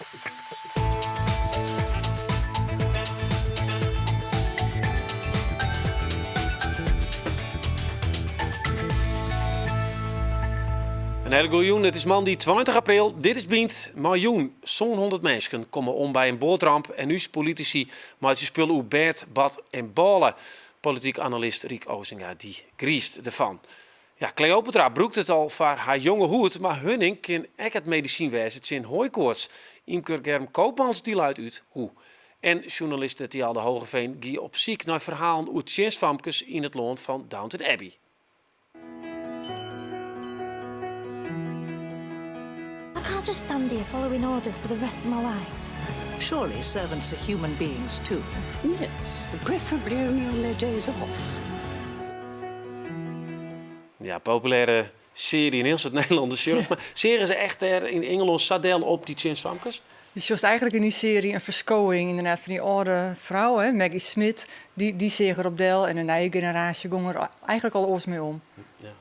In hele goede jûn. It is moandei 20 april. Dit is Bynt. Mei jûn sânhûndert minsken komme om by in boatramp en ús politisy meitsje spul oer bêd, bad en bôle. Polityk analist Riek Osinga dy griist derfan. Ja, Cleopatra brûkt it al foar har jonge hûd, mar huning kin ek it medisyn wêze tsjin hooikoarts. Ymker Germ Koopmans dy leit út hoe. En sjoernaliste Tialda Hoogeveen gie op syk nei ferhalen oer tsjinstfamkes yn it lân fan Downton Abbey. I can't just stand here following orders for the rest of my life. Surely servants are human beings too. Yes, preferably only on their days off. Ja, populêre searje yn hiel it Nederlân de sjoch. Mar seagen se echt dêr yn Ingelân sa del op dy tsjinstfamkes? Je sjochst eigentlik yn dy searje in ferskowing ynderdaad fan dy âlde frou, hè, Maggie Smith, dy, dy seach der op del en de nije generaasje gong der eigentlik al oars mei om. Ja.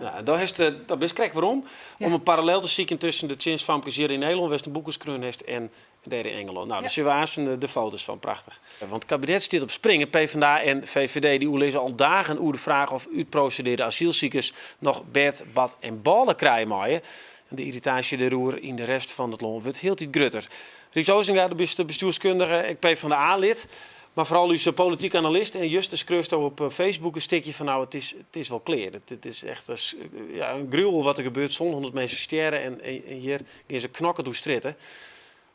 Ja, en dan hast, dat bist krekt werom, om in parallel te sykjen tusken de tsjinstfamkes hjir yn Nederlân, wêr'tst in boek oer skreaun hast, en dêr yn Ingelân. Nou, dêr sjogge we aansten de foto's fan. Prachtich. Want it kabinet stiet op springen. PvdA en VVD dy oerlizze al dagen oer de fraach of útprosedearde asylsikers noch bêd, bad en bôle krije meie. En de yrritaasje dêroer yn de rest fan it lân wurdt hieltyd grutter. Rieks Osinga, do bist bestjoerskundige, ek PvdA-lid. Mar foaral ús polityk analist en juster skreausto op Facebook in stikje fan nou it is, it is wol klear. It is echt ja, in gruwel wat der gebeurt. Sânhûndert minsken stjerre en hjir gean se knokkend oer strjitte.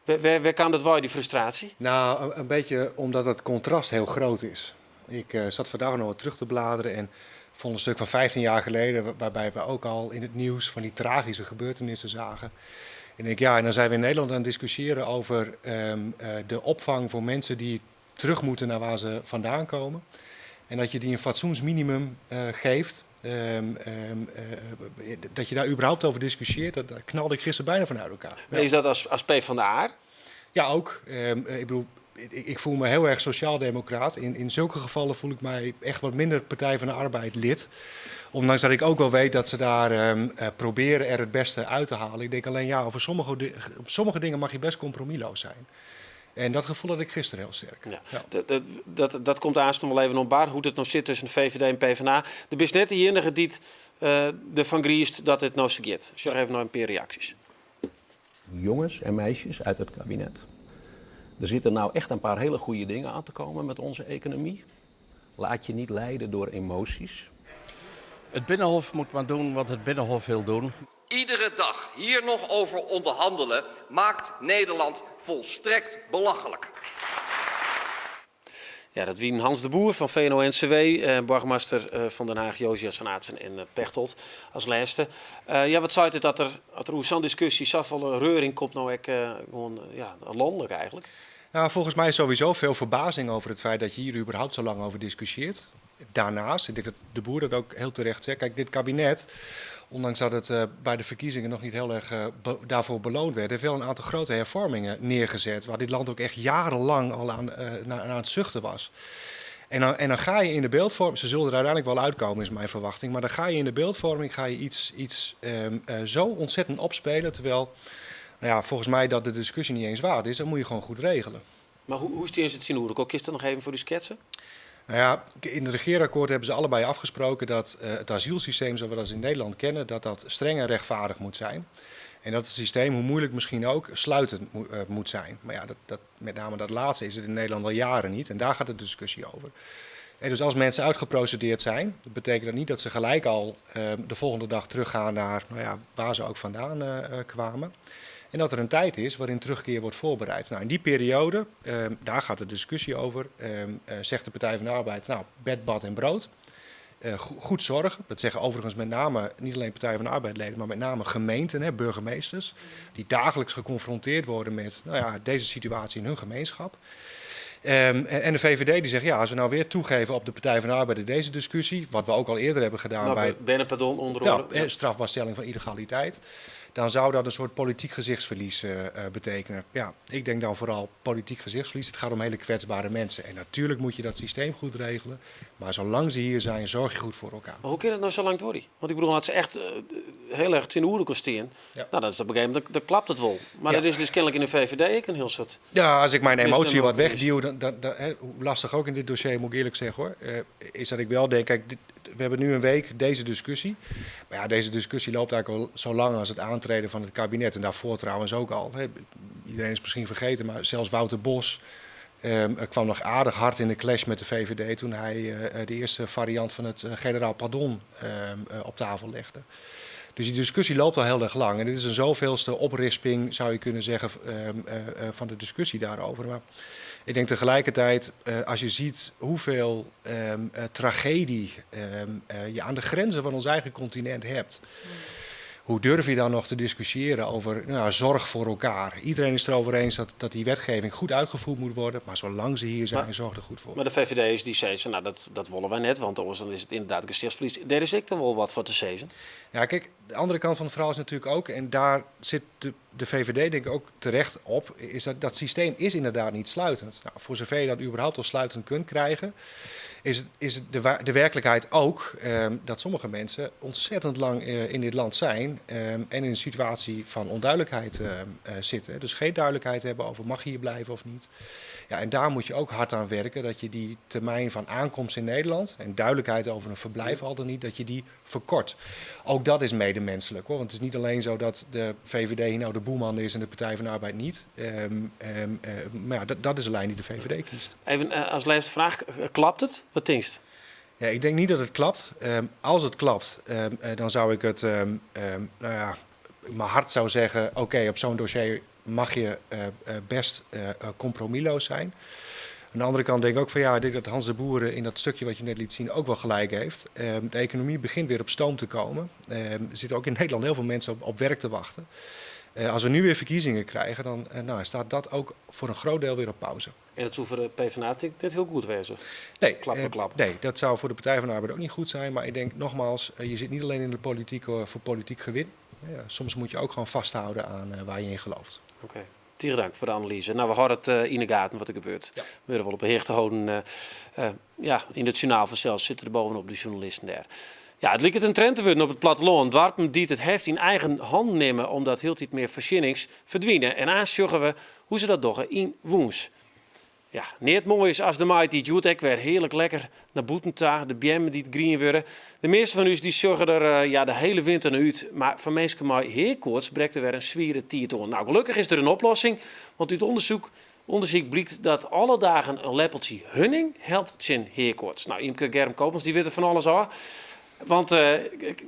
Wêr, wêr kaam dat wei, dy frustraasje? Nou, een beetje omdat het contrast heel groot is. Ik zat vandaag nog wat terug te bladeren en vond een stuk van 15 jaar geleden, waarbij we ook al in het nieuws van die tragische gebeurtenissen zagen. En ik, ja, en dan zijn we in Nederland aan het discussiëren over de opvang voor mensen die terug moeten naar waar ze vandaan komen. En dat je die een fatsoensminimum geeft. Dat je daar überhaupt over discussieert, dat, daar knalde ik gisteren bijna van uit elkaar. Ja. Is dat als, als P van de A? Ja, ook. Ik bedoel, ik, ik, voel me heel erg sociaaldemocraat. In, in zulke gevallen voel ik mij echt wat minder Partij van de Arbeid lid. Ondanks dat ik ook wel weet dat ze daar proberen er het beste uit te halen. Ik denk alleen, ja, over sommige, op sommige dingen mag je best compromisloos zijn. En dat gevoel had ik gisteren heel sterk. Ja. Ja. Dat, dat, dat komt aanstonds wel even op bar, hoe het nog zit tussen de VVD en PvdA. Der bist net de iennige dy't uh, derfan griist dat it no sa giet. Sjoch even nei in pear reaksjes. Jongens en meisjes uit het kabinet. Er zitten nou echt een paar hele goede dingen aan te komen met onze economie. Laat je niet leiden door emoties. Het Binnenhof moet maar doen wat het Binnenhof wil doen. Iedere dag hier nog over onderhandelen maakt Nederland volstrekt belachelijk. Ja, dat wienen Hans de Boer fan VNO-NCW, eh, boargemaster eh, fan Den Haag Jozias van Aartsen en eh, Pechtold as lêste. Ja, wat seit it dat der, as der oer sa'n diskusje safolle reuring komt no ek gewoan ja, lanlik eigentlik? Nou, volgens mij sowieso veel verbazing over het feit dat je hier überhaupt zo lang over discussieert. Daarnaast, ik denk dat de Boer dat ook heel terecht zegt. Kijk, dit kabinet, ondanks dat het bij de verkiezingen nog niet heel erg be daarvoor beloond werd, heeft wel een aantal grote hervormingen neergezet. Waar dit land ook echt jarenlang al aan, naar, aan het zuchten was. En dan, en dan ga je in de beeldvorming, ze zullen er uiteindelijk wel uitkomen, is mijn verwachting. Maar dan ga je in de beeldvorming ga je iets, iets zo ontzettend opspelen. Terwijl, nou ja, volgens mij dat de discussie niet eens waard is. Dat moet je gewoon goed regelen. Mar hoe, hoe steane se tsjinoer elkoar? Kinst dat noch even foar ús sketse? Nou ja, in het regeerakkoord hebben ze allebei afgesproken dat het asielsysteem zoals we dat in Nederland kennen, dat dat streng en rechtvaardig moet zijn. En dat het systeem, hoe moeilijk misschien ook, sluitend moet zijn. Maar ja, dat, dat, met name dat laatste is het in Nederland al jaren niet. En daar gaat de discussie over. En dus als mensen uitgeprocedeerd zijn, dat betekent dat niet dat ze gelijk al de volgende dag teruggaan naar nou ja, waar ze ook vandaan kwamen. En dat er een tijd is waarin terugkeer wordt voorbereid. Nou, in die periode, daar gaat de discussie over, zegt de Partij van de Arbeid, nou, bed, bad en brood. Goed zorgen. Dat zeggen overigens met name niet alleen Partij van de Arbeid leden, maar met name gemeenten, hè, burgemeesters, die dagelijks geconfronteerd worden met nou ja, deze situatie in hun gemeenschap. En de VVD die zegt, ja, als we nou weer toegeven op de Partij van de Arbeid in deze discussie, wat we ook al eerder hebben gedaan nou, bij Bernepardon onder andere. Ja, strafbaarstelling van illegaliteit. Dan zou dat een soort politiek gezichtsverlies betekenen. Ja, ik denk dan vooral politiek gezichtsverlies. Het gaat om hele kwetsbare mensen. En natuurlijk moet je dat systeem goed regelen. Maar zolang ze hier zijn, zorg je goed voor elkaar. Maar hoe kan het nou zo lang worden? Want ik bedoel, als ze echt heel erg in de oeren kosten, nou, dat is op een gegeven moment, dan klapt het wel. Maar dat is dus kennelijk in de VVD ook een heel soort Ja, als ik mijn Is emotie er wat nog wegduw, dan, hè, hoe lastig ook in dit dossier, moet ik eerlijk zeggen hoor, is dat ik wel denk, kijk, we hebben nu een week deze discussie. Maar ja, deze discussie loopt eigenlijk al zo lang als het aantreden van het kabinet. En daarvoor trouwens ook al. Hè. Iedereen is misschien vergeten, maar zelfs Wouter Bos kwam nog aardig hard in de clash met de VVD toen hij de eerste variant van het generaal pardon op tafel legde. Dus die discussie loopt al heel erg lang. En dit is een zoveelste oprisping, zou je kunnen zeggen, van de discussie daarover. Maar ik denk tegelijkertijd, als je ziet hoeveel tragedie je aan de grenzen van ons eigen continent hebt. Hoe durf je dan nog te discussiëren over, zorg voor elkaar? Iedereen is het erover eens dat die wetgeving goed uitgevoerd moet worden. Maar zolang ze hier zijn, zorg er goed voor. Maar de VVD is die zei, nou, dat willen wij net, want anders dan is het inderdaad gezichtsverlies. Daar is ik er wel wat voor te zeggen. Ja, kijk, de andere kant van het verhaal is natuurlijk ook, en daar zit de VVD denk ik ook terecht op, is dat dat systeem is inderdaad niet sluitend. Voor zover je dat überhaupt al sluitend kunt krijgen, is het de werkelijkheid ook dat sommige mensen ontzettend lang in dit land zijn en in een situatie van onduidelijkheid zitten. Dus geen duidelijkheid hebben over mag je hier blijven of niet. Ja, en daar moet je ook hard aan werken, dat je die termijn van aankomst in Nederland en duidelijkheid over een verblijf al dan niet, dat je die verkort. Ook dat is medemenselijk, hoor. Want het is niet alleen zo dat de VVD hier nou de boeman is en de Partij van de Arbeid niet. Maar ja, dat is de lijn die de VVD kiest. Even als laatste vraag, klapt het? Wat denk je? Ja, ik denk niet dat het klapt. Als het klapt, dan zou ik het, nou ja, mijn hart zou zeggen, oké, op zo'n dossier mag je best compromisloos zijn. Aan de andere kant denk ik ook van ja, ik denk dat Hans de Boer in dat stukje wat je net liet zien ook wel gelijk heeft. De economie begint weer op stoom te komen. Er zitten ook in Nederland heel veel mensen op werk te wachten. Als we nu weer verkiezingen krijgen, dan staat dat ook voor een groot deel weer op pauze. En dat zou voor de PvdA natuurlijk net heel goed wezen. Nee, Klap op klap. dat zou voor de Partij van de Arbeid ook niet goed zijn. Maar ik denk nogmaals, je zit niet alleen in de politiek voor politiek gewin. Ja, soms moet je ook gewoon vasthouden aan waar je in gelooft. Oké. Tiere dank voor de analyse. We houden het in de gaten wat er gebeurt. We worden wel op de hoogte houden. In het journaal vanzelf zitten er bovenop de journalisten daar. Ja, het lijkt het een trend te worden op het platteland. Dwarpen die het heft in eigen hand nemen omdat heel iets meer voorzienings verdwijnen. En aansjoggen we hoe ze dat doen in Woens. Ja, niet het mooie is als de maait die het ook weer heerlijk lekker naar boeten ta, de bjemmen die het green worden. De meeste van u die zorgen er de hele winter naar uit. Maar van mensen maar heerkoorts breekt er weer een zwiere tiertoon. Gelukkig is er een oplossing, want uit onderzoek blijkt dat alle dagen een lepeltje honing helpt zijn heerkoorts. Imke Germ Koopmans, die weet er van alles af. Want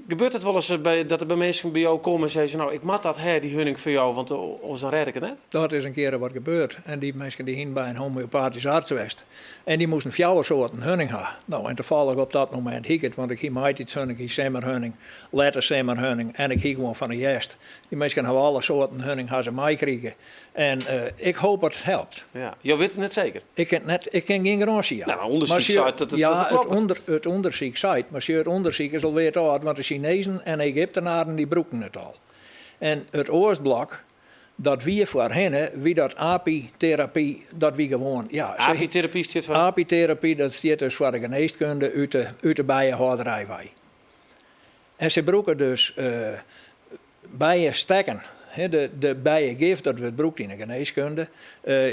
gebeurt het wel eens dat er bij mensen bij jou komen en zeggen, nou, ik mat dat hè, die honing voor jou, want anders dan red ik het net? Dat is een keer wat gebeurd. En die mensen die hingen bij een homeopathisch arts geweest. En die moesten 4 soorten honing hebben. En toevallig op dat moment hing het, want ik hing maar iets honing, ik hing simmerhoning, letter simmerhoning en ik hing gewoon van de juist. Die mensen hebben alle soorten honing hebben ze mij gekregen. En ik hoop dat het helpt. Ja. Je weet het net zeker? Ik ken net, ik ken geen garantie. Ja. Nou, onderzoek Maar zei dat het, ja, dat het klopt. het onderzoek zei, maar het onderzoek is alweer te oud, want de Chinezen en Egyptenaren die broeken het al. En het Oostblok, dat wie voor hen, wie dat apitherapie, dat wie gewoon. Ja, ze- Apitherapie zit voor? Apitherapie, dat zit dus voor de geneeskunde uit de bijenhouderij wij. En ze broeken dus bijenstekken. Hè, de bijengif, dat wordt gebruikt in de geneeskunde.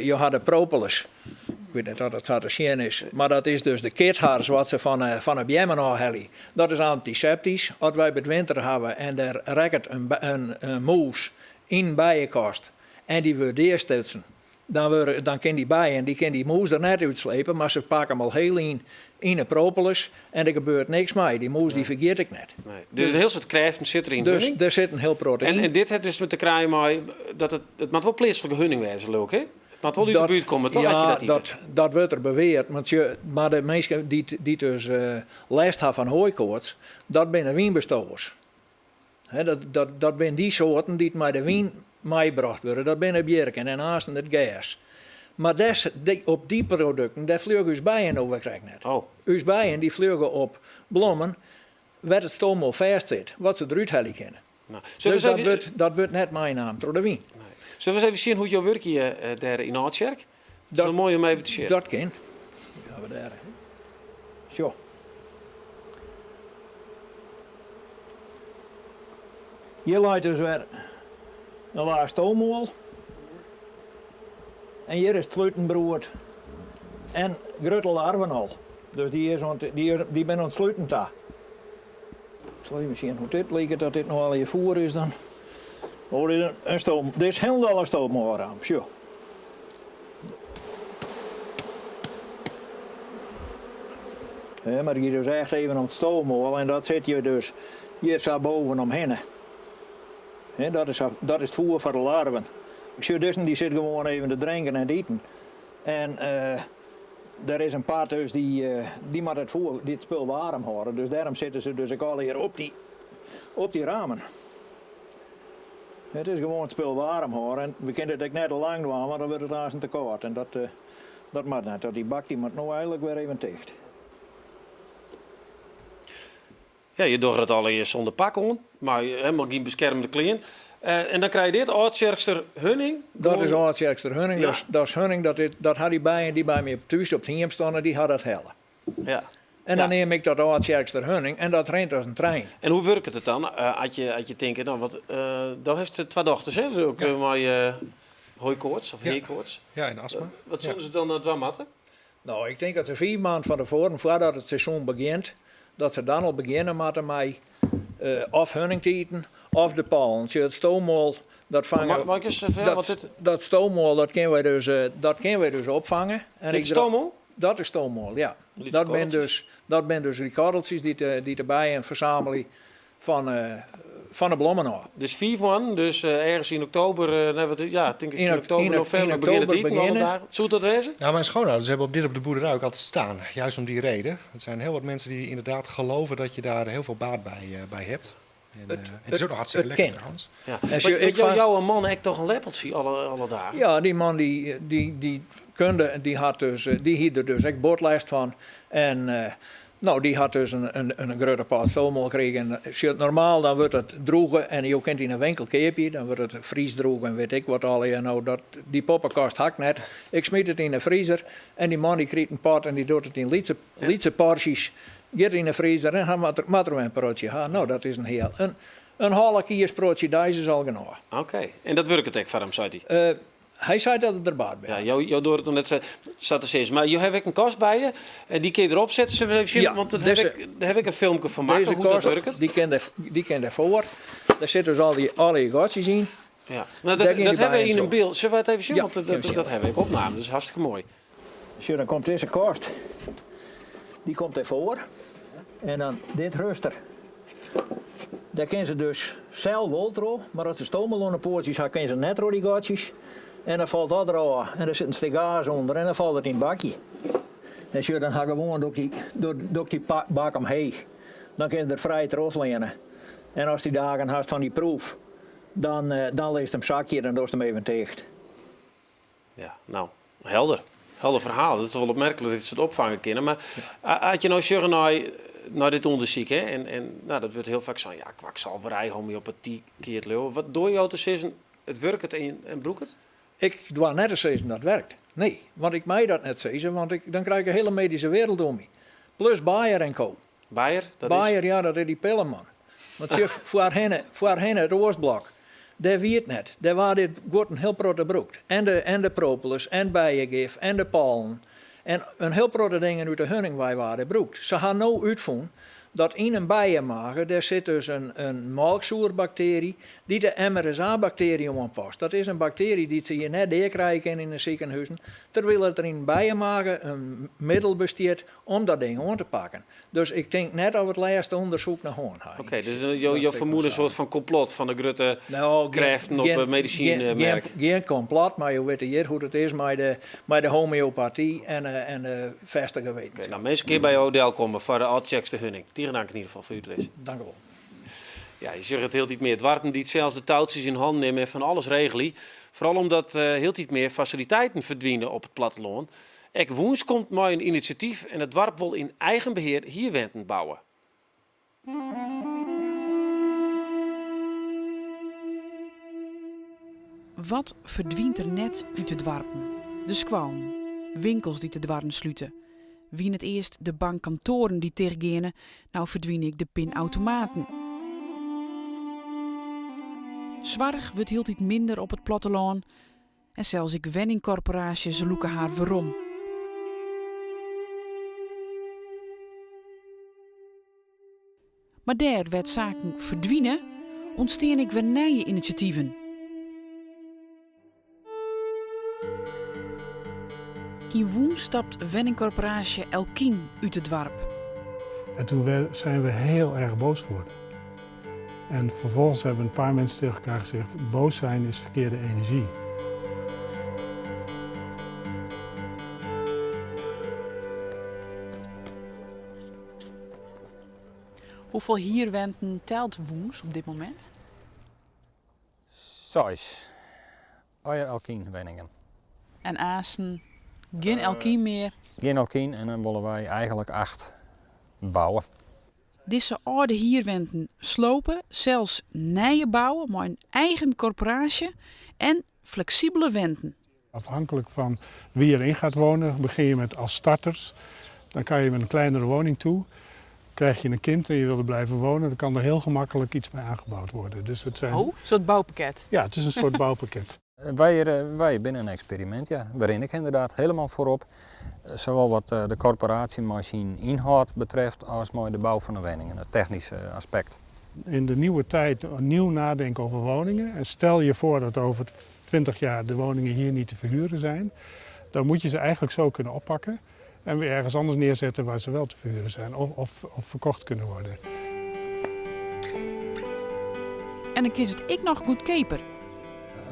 Je had de propolis. Ik weet niet of dat zo te zien is. Maar dat is dus de kithars wat ze van de bjemmen afhalen. Dat is antiseptisch. Als wij het winter hebben en daar rekt een moes in bijenkast en die wordt deerstutsen. Dan kan die bijen, die kan die moes er net uitslepen, maar ze pakken hem al heel in de propolis en er gebeurt niks mee. Die moes die vergeet ik net. Nee. Dus een heel soort krijft zit er in Dus honing? er zit een heel proteïne. En dit heeft dus met de kraai maar dat het moet wel plaatselijke honing wezen, leuk hè? Het moet wel uit de buurt komen, toch? Ja, Had je dat idee? dat wordt er beweerd. Want maar de mensen die dus last hebben van hooikoorts, dat zijn wienbestowers. Hè, dat zijn die soorten die het met de wien meegebracht worden. Dat zijn de bjerken en naasten het gas. Maar op die producten, daar vliegen us bijen over, krijg ik net. Us bijen die vliegen op blommen waar het stoom al vast zit, wat ze eruit halen kunnen. No, Zullen Dus we dat eens even, wurdt, dat wurdt net meinaam troch de wyn. zullen we eens even sjen hoe't jo wurkje eh, dêr yn Aldtsjerk? Dat is Dat- wel moai om even te sjen. Dat kin. Ja, we dêr. Sjoch. Hjir leit dus wer in laach stoommoal. En hjir is it sluten broed en grutte larven al. Dus dy, is oan, dy, is, dy binne oan it sluten ta. Ik sil even sjen hoe't dit liket, dat dit no allegear foer is dan. Oh, dit is in stoom, dit is hielendal in stoommoalraam. Sjoch. Ja, mar it giet dus echt even om it stoommoal en dat sit hjir dus hjir sa boven omhinne. Hè, dat, is, dat is it foer foar de larven. Ik sjoch dizzen, dy sit gewoan even te drinken en te iten. En eh, der is in part dus dy, eh, dy moat it foer, dit spul waarm hâlde. Dus dêrom sitte se dus ek allegear op dy, op dy ramen. It is gewoan it spul waarm hâlde en we kinne dit ek net te lang dwaan, want dan wurdt it aansten te kâld. En dat, eh, dat moat net. Dat dy bak dy moat no eigenlik wer even ticht. Ja, je dogge it allegear sûnder pak oan, mar helemaal gjin beskermende klean. Eh, en dan krije je dit, Aldtsjerkster hunning. Dat is Aldtsjerkster hunning. Ja. Dat, is, dat is hunning, dat, is, dat ha dy bijen dy by my thús op it hiem steane, dy ha dat helle. Ja. En dan Ja. neam ik dat Aldtsjerkster hunning en dat rint as in trein. En hoe wurket it dan? Eh, as je, as je tinke, no, wat, eh do hast twa dochters, hè? Ook eh, mei eh hooikoorts of Ja. heakoarts. Ja, en astma. Wat Ja. soene se dan eh, dwaan moatte? No, ik tink dat se 5 maand fan tefoaren, foardat it seizoen begjint, dat se dan al begjinne moatte mei eh, of hunning te iten of de pollen. Sjoch, it stoommoal, dat fange Mag, mag ik eens even, dat, want dit, dat stoommoal, dat kinne wy dus, eh, dat kinne wy dus opfange. En dit ik is dra- stoommoal? Dat is stoommoal, ja. Lytse Dat bin korreltsjes. dus, dat bin dus dy korreltsjes dy't de, dy't de bijen fersammelje fan, eh, fan de blommen ôf. Dus 5 maanden, dus eh, ergens yn oktober, eh, nee, wat, ja, tink ik In in ok- oktober, in ok- novimber in begjinne it oktober iten alle begjinne. dagen. Soe dat wêze? Nou, mijn schoonouders hebben op dit op de boerderij ook altijd staan. Juist om die reden. Het zijn heel wat mensen die inderdaad geloven dat je daar heel veel baat bij, eh, bij hebt. En, Het- eh, en het is ook nog hartstikke het lekker kan. trouwens. Ja. En Want, sjoch, want ik jou, vang- jouw man heeft toch een lepeltje alle, alle dagen? Ja, die man die, die, die kunde, die had dus, eh, die hie der dus ek bot lêst fan. En eh, no, dy hat dus in, in, in grutte pot stoommoal krigen. En, sjoch, normaal dan wurdt it droege en jo kinne it yn 'e winkel keapje. Dan wurdt it friesdroege en wit ik wat allegear. No, dat, dy poppenkast ha ik net. Ik smyt it yn 'e friezer en dy man dy krijt in pot en dy docht it yn lytse, lytse porsjes. Giet yn 'e friezer en dan moat er, moat er wer in protsje ha. No, dat is in hiel. In, in halve kiesprotsje deis is al genôch. Oké, en dat wurket ek foar him, sei hy. Eh, hy sei dat it der baat by Ja, hat. jo, jo dogge it noch net sa, sa te sizzen. Mar jo hawwe ek in kast by je en dy kinne je derop sette. Sille we even sjen? Ja, Want dat dizze- ha ik, dêr ha ik in filmke fan makke, Dizze hoe dat kast, wurket. dy kin der, dy kin derfoar. Dêr sitte dus al dy, al dy gatsjes yn. Ja. No, Dêr dat gean dat dy hawwe we bijen yn in troch. byld. Sille we it even sjen? Ja, Want dat, even dat, sjen. dat hawwe ik opnaam. Dat is hartstikke moai. Sjoch, dan komt dizze kast. Dy komt derfoar. En dan dit ruster. Dêr kinne se dus sels wol troch, mar as se stoommoal oan de poatsjes ha, kinne se net troch dy gatsjes. En dan falt dat derôf. En der sit in stik gaas ûnder en dan falt it yn it bakje. En sjoch, dan ha ik gewoan doch ik dy, doch, doch ik dy pa- bak omheech. Dan kinne se der frij troch fleane. En ast dy dagen hast fan dy proef, dan, eh, dan litst him sakje, dan dochst him even ticht. Ja, no, helder. Helder ferhaal. Dat is wol opmerklik dat se it opfange kinne. Mar as je no sjogge nei, nei dit ûndersyk, hè, en, en no, dat wurdt hiel faak sein, ja, kwaksalverij, homeopaty, keart leauwe. Wat dogge jo te sizzen, it wurket en, en brûk it? Ik doar net te sizzen dat it wurket. Nee, want ik mei dat net sizze, want ik, dan krij ik de hiele medyske wereld om my. Plus Bayer en co. Bayer, dat is? Bayer, ja, dat is dy pillenman. Want sjoch, foarhinne, foarhinne it Oostblok, dêr wie it net. Dêr waard dit guod in hiel protte brûkt. En de, en de propolis, en bijegif, en de pollen. En in hiel protte dingen út de hunning wei waarden brûkt. Se ha no útfûn dat yn in bijemage, dêr sit dus in, in molksoerbaktearje dy't de MRSA-baktearje oanpast. Dat is in baktearje dy't se hjir net deakrije kinne yn de sikehûzen, terwyl it der yn in bijemage in middel bestiet om dat ding oan te pakken. Dus ik tink net dat we it lêste ûndersyk noch hân ha. Oké, dus eh, jo, jo fermoede in soart fan komplot fan de grutte No, krêften op de medisynmerk. Gjin, gjin komplot, mar jo witte hjir hoe't it is mei de, mei de homeopaty en, eh, en de fêstige Oké, wetenskip. no, minsken kinne by jo delkomme foar de Aldtsjerkster hunning. Tige dank yn ieder gefal foar útlis. Dank u wol. Ja, je sjogge it hieltyd mear doarpen dy't sels de toutsjes yn hannen nimme en fan alles regelje. Foaral omdat eh, hieltyd mear fasiliteiten ferdwine op it plattelân. Ek Wûns komt mei in inisjatyf en it doarp wol yn eigen behear hierwenten bouwe. Wat ferdwynt der net út de doarpen? De skoallen, winkels dy't de doarren slute. Wiene it earst de bankkantoaren dy't tichtgeane, no ferdwine ek de pinautomaten. Soarch wurdt hieltyd minder op it plattelân en sels ek wenningkorporaasjes lûke har werom. Mar dêr wêr't saken ferdwine, ûntstean ek wer nije inisjativen. Yn Wûns stapt wenningkorporaasje Elkien út it doarp. En toen zijn we heel erg boos geworden. En vervolgens hebben een paar mensen tegen elkaar gezegd, boos zijn is verkeerde energie. Hoefolle hierwenten telt Wûns op dit momint? Seis. Allegear Elkien wenningen. En aansten gjin Elkien mear? Gjin Elkien en dan wolle wy eigenlik acht bouwe. Dizze âlde hierwenten slope, sels nije bouwe mei in eigen korporaasje en fleksibele wenten. Afhankelijk van wie erin gaat wonen, begin je met als starters. Dan kan je met een kleinere woning toe. Krijg je een kind en je wil er blijven wonen, dan kan er heel gemakkelijk iets bij aangebouwd worden. Dus het zijn... Oh, een soort bouwpakket? Ja, het is een soort bouwpakket. Wy binne in eksperimint, ja. Wy rinne ek ynderdaad hielendal foarop. Sawol wat de korporaasje mei syn ynhâld betreft as mei de bou fan de wenningen, it technyske aspekt. In de nieuwe tijd nieuw nadenken over woningen. En stel je voor dat over 20 jaar de woningen hier niet te verhuren zijn. Dan moet je ze eigenlijk zo kunnen oppakken en weer ergens anders neerzetten waar ze wel te verhuren zijn of verkocht kunnen worden. En dan is it ek noch goedkeaper.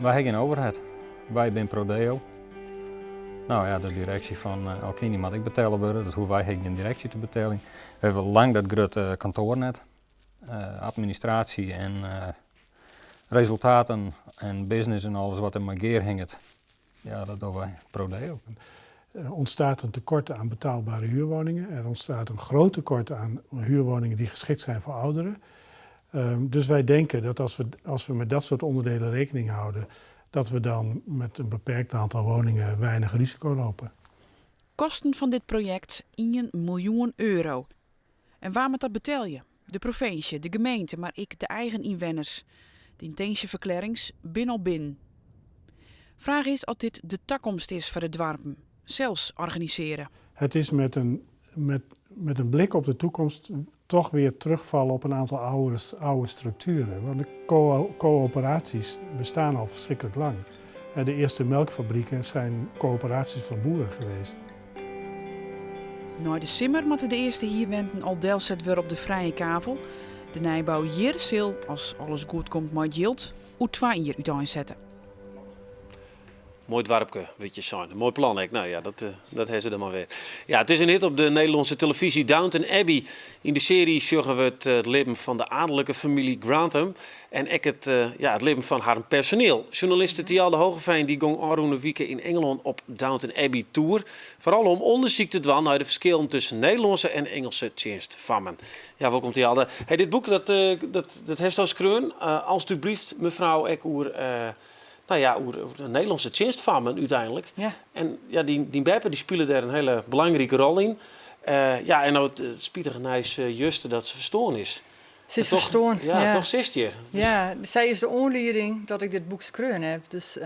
Wy ha gjin overhead. Wy binne pro deo. No ja, de direksje fan Elkien dy moat ek betelle wurde. Dat hoege wy ha gjin direksje te beteljen. We hawwe lang dat grutte kantoar net. Administraasje en resultaten en business en alles wat dermei gearhinget, ja, dat dogge wy pro deo. Er ontstaat een tekort aan betaalbare huurwoningen. Er ontstaat een groot tekort aan huurwoningen die geschikt zijn voor ouderen. Dus wij denken dat als we met dat soort onderdelen rekening houden, dat we dan met een beperkt aantal woningen weinig risico lopen. Kosten fan dit projekt 1 miljoen euro. En wa moat dat betelje? De provinsje, de gemeente, mar ek de eigen ynwenners. De yntinsjeferklearrings binne al binnen. Fraach is oft dit de takomst is foar de doarpen. Sels organisearje. Het is met een blik op de toekomst toch weer terugvallen op een aantal oude structuren. Want de coöperaties bestaan al verschrikkelijk lang. De eerste melkfabrieken zijn coöperaties van boeren geweest. Nei de simmer moatte de earste hierwenten al delset wurde op de frije kavel. De nijbou hjir sil, as alles goed komt mei it jild, oer twa jier úteinsette. Moai doarpke, wit je sein. Moai plan ek. Nou ja, dat ha se dan mar wer. Ja, it is in hit op de Nederlânske televyzje Downton Abbey. Yn de searje sjogge we it libben fan de adelike famylje Grantham en ek ja, it libben fan harren personiel. Sjoernaliste Tialda Hoogeveen dy gong ôfrûne wike yn Ingelân op Downton Abbey toer. Foaral om ûndersyk te dwaan nei de ferskillen tusken Nederlânske en Ingelske tsjinstfammen. Ja, wolkom Tialda. Hey, dit boek dat, dat, dat hast al skreaun. Alstublieft, mevrouw, ek oer, nou ja, oer de Nederlânske tsjinstfammen úteinlik. Ja. En ja, dyn beppe dy spile dêr in hiele belangrike rol yn. Ja, en no it spitige nijs juster dat se ferstoarn is. Se is ferstoarn, ja. Ja. Toch sitst hjir. Ja, sy is de oanlieding dat ik dit boek skreaun ha. Dus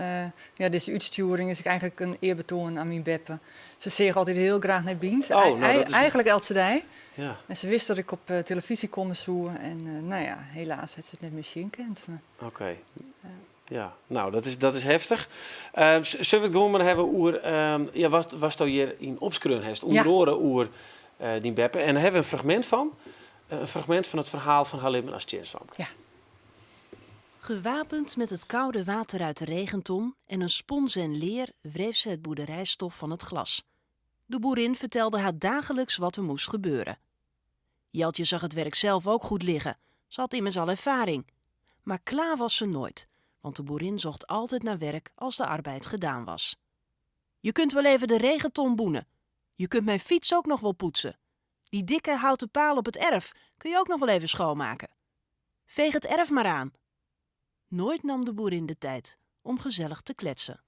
ja, dizze útstjoering is ek eigenlik in earbetoan oan myn beppe. Se seach altyd hiel graach nei Bynt. Oh, nou, dat is Eigenlik eltse dei. Ja. En se wist dat ik op televyzje komme soe. En nou ja, helaas hat se it net mear sjen kind. Mar Oké. Ja, nou, dat is heftich. Sille we it gewoan mar hawwe oer ja, watsto hjir yn opskreaun hast? Ûnder oare oer dyn beppe. En dêr hawwe we in fragmint fan. In fragmint fan it ferhaal fan har libben as tsjinstfamke. Ja. Gewapend met het koude water uit de regenton en een spons en leer wreef ze het boerderijstof van het glas. De boerin vertelde haar dagelijks wat er moest gebeuren. Jeltje zag het werk zelf ook goed liggen. Ze had immers al ervaring. Maar klaar was ze nooit, want de boerin zocht altijd naar werk als de arbeid gedaan was. Je kunt wel even de regenton boenen. Je kunt mijn fiets ook nog wel poetsen. Die dikke houten paal op het erf kun je ook nog wel even schoonmaken. Veeg het erf maar aan. Nooit nam de boerin de tijd. om gesellich te kletsen.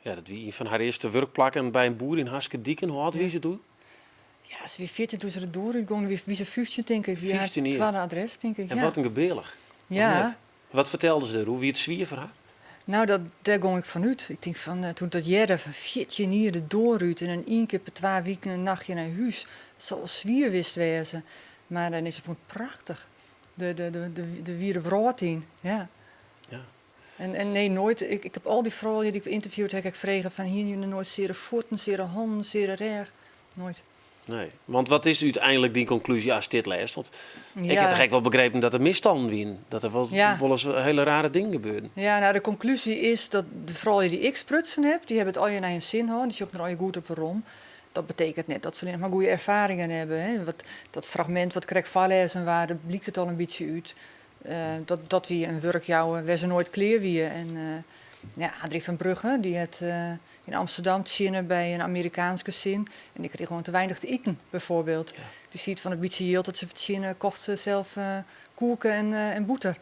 Ja, dat wie ien fan har earste wurkplakken by in boer yn Haskerdiken. Hoe âld wie se doe? Ja, se wie 14 doe't se de doar útgong. Wie, wie se 15 tink ik. Wie har 15 jier. twadde adres tink ik. En ja. wat in gebearlich. Of Ja. net? Wat fertelde se deroer? Wie it swier foar har? Nou, dat, dêr gong ik fanút. Ik tink fan, eh, toen ik dat hearde, fan 14 jier de doar út en dan ien kear per twa wiken in nachtje nei hús. Dat sil wol swier west wêze. Mar dan is se fûn it prachtich. De, de, de, de, de wiere wrâld yn, ja. Ja. En, en nee, noait. Ik, ik heb al dy froulju dy't ik ynterviewd ha, ik frege fan hiene jullie noait seare fuotten, seare hannen, seare rêch? Noait. Nee, want wat is úteinlik dyn konklúzje ast dit lêst? Want ik Ja. ha toch ek wol begrepen dat der misstannen wienen. Dat der wol, Ja. wolris hiele rare dingen gebeurden. Ja, nou, de konklúzje is dat de froulju dy't ik sprutsen ha, dy hawwe it allegear nei hun sin hân. Dy sjogge der allegear goed op werom. Dat betekent net dat se allinnich mar goede erfaringen hawwe. Hè. Wat, dat fragmint wat krekt foarlêzen waard, dêr blykt it al in bytsje út. Dat, dat wie in wurkjouwer wêr't se noait klear wie. En ja, Adrie van Brugge, dy hat yn Amsterdam tsjinne by in Amerikaansk gesin. En dy krige gewoan te weinich te iten, bijvoorbeeld. Dy siet fan it bytsje jild dat se fertsjinne, kocht se sels koeke en, en bûter.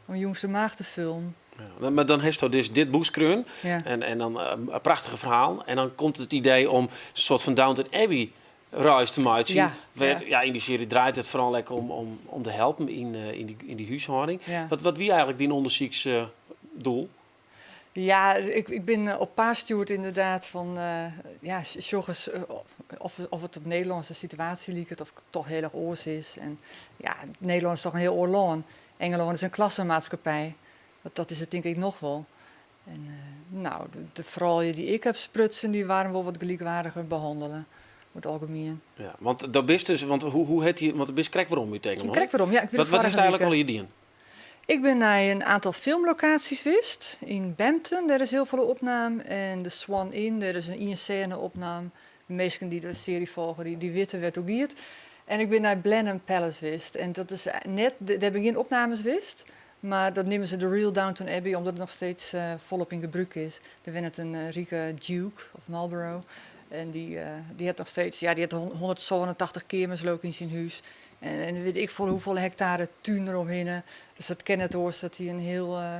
Om jûns de maach te fullen. Ja, mar dan hasto dus dit boek skreaun Ja. en, en dan in prachtige ferhaal. En dan komt it idee om in soart fan Downton Abbey reis te meitsjen. Ja, Wêr, ja. ja, yn dy searje draait it foaral ek om, om, om de helpen yn, eh, yn, dy, yn dy húshâlding. Ja. Wat, wat wie eigentlik dyn ûndersyksdoel? Ja, ik, ik bin op paad stjoerd ynderdaad fan, eh, ja, sjoch ris eh, of, of it op Nederlânske situaasje liket of toch hiel erch oars is. En ja, Nederlân is toch in hiel oar lân. Ingelân is in klassemaatskippij. Dat, dat is it tink ik noch wol. En eh, nou, de, de froulju dy't ik ha sprutsen, dy waarden wol wat gelykweardiger behannele, oer it algemien. Ja, want do bist dus, want hoe, hoe heet dy, want do bist krekt werom út Ingelân. Krekt werom, ja. Ik bin Wat, wat foarige hast eigentlik wike- allegear dien? Ik bin nei in oantal filmlokaasjes west. Yn Bampton, dêr is hiel folle opnaam. En de Swan Inn, dêr is in ien sêne opnaam. De minsken dy't de searje folgje, dy, dy witte wêr't it oer giet. En ik bin nei Blenheim Palace west. En dat is net, dêr binne gjin opnames west. Mar dat neame se de Real Downton Abbey, omdat it noch steeds eh, folop yn gebrûk is. Dêr wennet in eh, rike Duke of Marlborough. En dy, eh, dy hat noch steeds, ja, dy hat 187 keamers leau ik yn syn hûs. En, en wit ik folle hoefolle hektare tún deromhinne. Dus dat kin net oars dat hy in hiel, eh,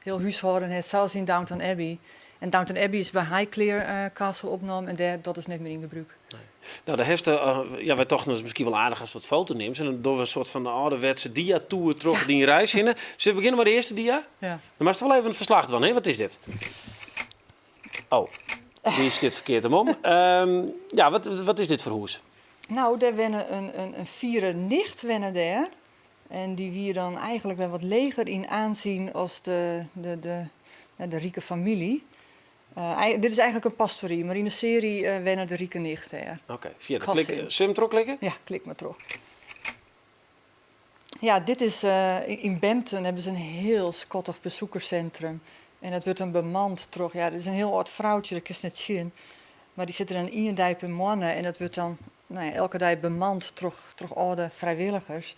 hiel húshâlden hat, sels yn Downton Abbey. En Downton Abbey is by Highclere eh, Castle opnommen en dêr, dat is net mear yn gebrûk. Nou, dêr hast, eh, ja, wy tochten dat is miskien wol aardich ast wat foto's nimst. En dan dogge we in soart fan âlderwetse dia-tour troch dyn reis hinne. Sille we begjinne mei de earste dia? Ja. Dan moatst wol even in ferslach dwaan, hè? Wat is dit? Oh, dy stiet ferkeard om. Ja, wat, wat is dit foar hûs? Nou, dêr wenne in, in, in fiere nicht wenne dêr. En dy wie dan eigentlik wer wat leger yn oansjen as de, de, de, ja, de rike famylje. Eh, dit is eigentlik in pastory, mar yn de searje eh, wenne de rike nicht dêr. Oké, fierder. Gas Klik, in. Sille we 'm trochklikke? Ja, klik mar troch. Ja, dit is, eh, yn Bampton hawwe se in hiel skattich besikkerssintrum. En dat wurdt dan bemand troch, ja, dit is in hiel âld froutsje, dat kinst net sjen. Mar dy sit der dan ien dei per moanne en dat wurdt dan nou ja, elke dei bemand troch, troch âlde frijwilligers.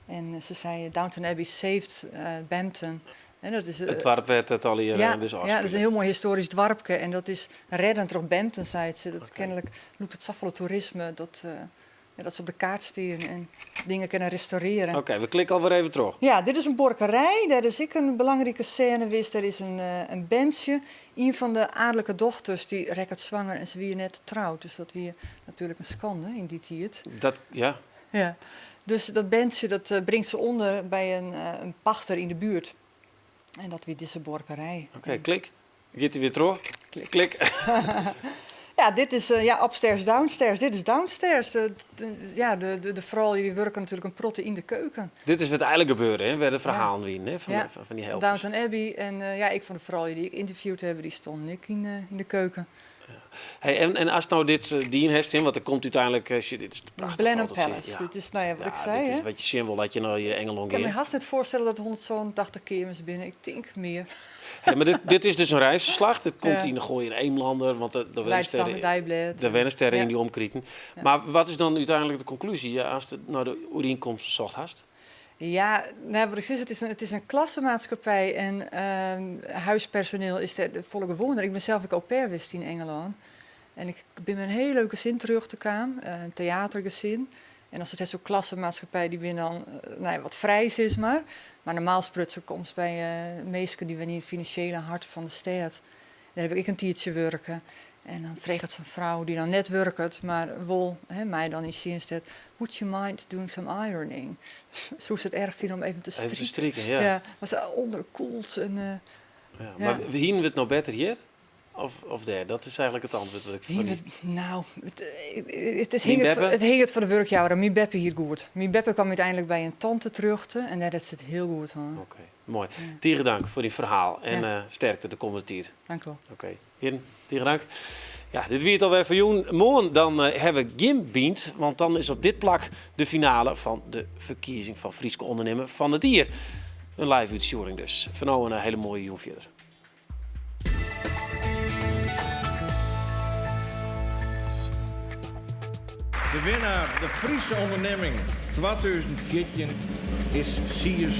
En eh, se sei, Downton Abbey saved eh, Bampton. En dat is, eh, It doarp wêr't it allegear ja, dus ja, dat is in ôfspilet. hiel moai histoarysk doarpke en dat is rêden troch Bampton, seit se. Dat Kenlik lûkt it safolle toerisme dat, ja, dat se op de kaart stean en dingen kinne restaurearje. Oké, we klikke alwer even troch. Ja, dit is in buorkerij. Dêr is ek in belangrike sêne west. Dêr is in, eh, in berntsje. Ien fan de aadlike dochters dy rekket swanger en se wie net troud. Dus dat wie natuerlik in skande yn dy tiid. Dat, ja. Ja. Dus dat berntsje dat, eh, bringt se ûnder by in, eh, in pachter yn de buert. En dat wie dizze buorkerij. Oké, klik. Giet hy wer troch? Klik. Klik. Ja, dit is eh, ja, upstairs, downstairs. Dit is downstairs. De, de- ja, de, de, de froulju dy wurken natuerlik in protte yn de keuken. Dit is wat eigentlik gebeurde, hè? Wêr't de ferhalen wienen, hè? Fan, Ja. de, fan, fan dy helpers. Downton Abbey. En eh, ja, ek fan de froulju dy't ik ynterviewd ha, dy stienen ek yn, eh, yn de keuken. Hey, en, en ast no dit eh, dien hast, hè, want der komt úteinlik, eh, shit, dit is prachtich Blenheim foto te sjen. Palace. Ja. Dit is, nou ja, wat Ja, ik sei. dit is hè. wat je sjen wol dat je nei Ingelân Ik kin my gean. hast net foarstelle dat der 187 keamers binne. Ik tink mear. Hey, mar dit, dit is dus in reisferslach. Dit komt Ja. yn de Gooi en Eemlander, want de, de Leidschendammer Deiblêd. de wenst dêr Ja. yn dy omkriten. Mar wat is dan úteinlik de konklúzje ja, ast nei de oerienkomsten socht hast? Ja, nou, wat ik sis, it is in klassemaatskippij en huispersoniel is dêr folle gewoaner. Ik bin sels ek au pair west yn Ingelân. En ik bin mei in hiel leuk gesin terjochte kaam, eh, in teatergesin. En as it hast oer klassemaatskippij, dy binne dan no ja, wat frij sis mar. Mar normaal sprutsen komst by minsken dy wenje yn it finansjele hart fan de stêd. Dêr haw ik ek in tiidsje wurke. En dan freget sa'n frou dy't dan net wurket, mar wol hè, my dan yn tsjinst hat, would you mind doing some ironing? Soest it erch fine om even te Even te striken? striken, ja. Ja, was onderkoeld en Ja, mar hienen we it no better hjir of, of dêr? Dat is eigentlik it antwurd dat ik fan dy. No, it, it, Myn hinget, beppe? it hinget fan de wurkjouwer. Myn beppe hie it goed. Myn beppe kwam úteinlik by in tante terjochte en dêr hat se it hiel goed hân. Oké, moai. Tige dank foar dyn ferhaal en Ja. sterkte de kommende tiid. Dank u wol. Oké, hearen, tige dank. Ja, dit wie it alwer foar jûn. Moarn dan hawwe we gjin Bynt, want dan is op dit plak de finale fan de ferkiezing fan Fryske Undernimmer fan it Jier. In live útstjoering dus. Foar no in hiele moaie jûn fierder. De winnaar de Friese Onderneming 2014 is Sies.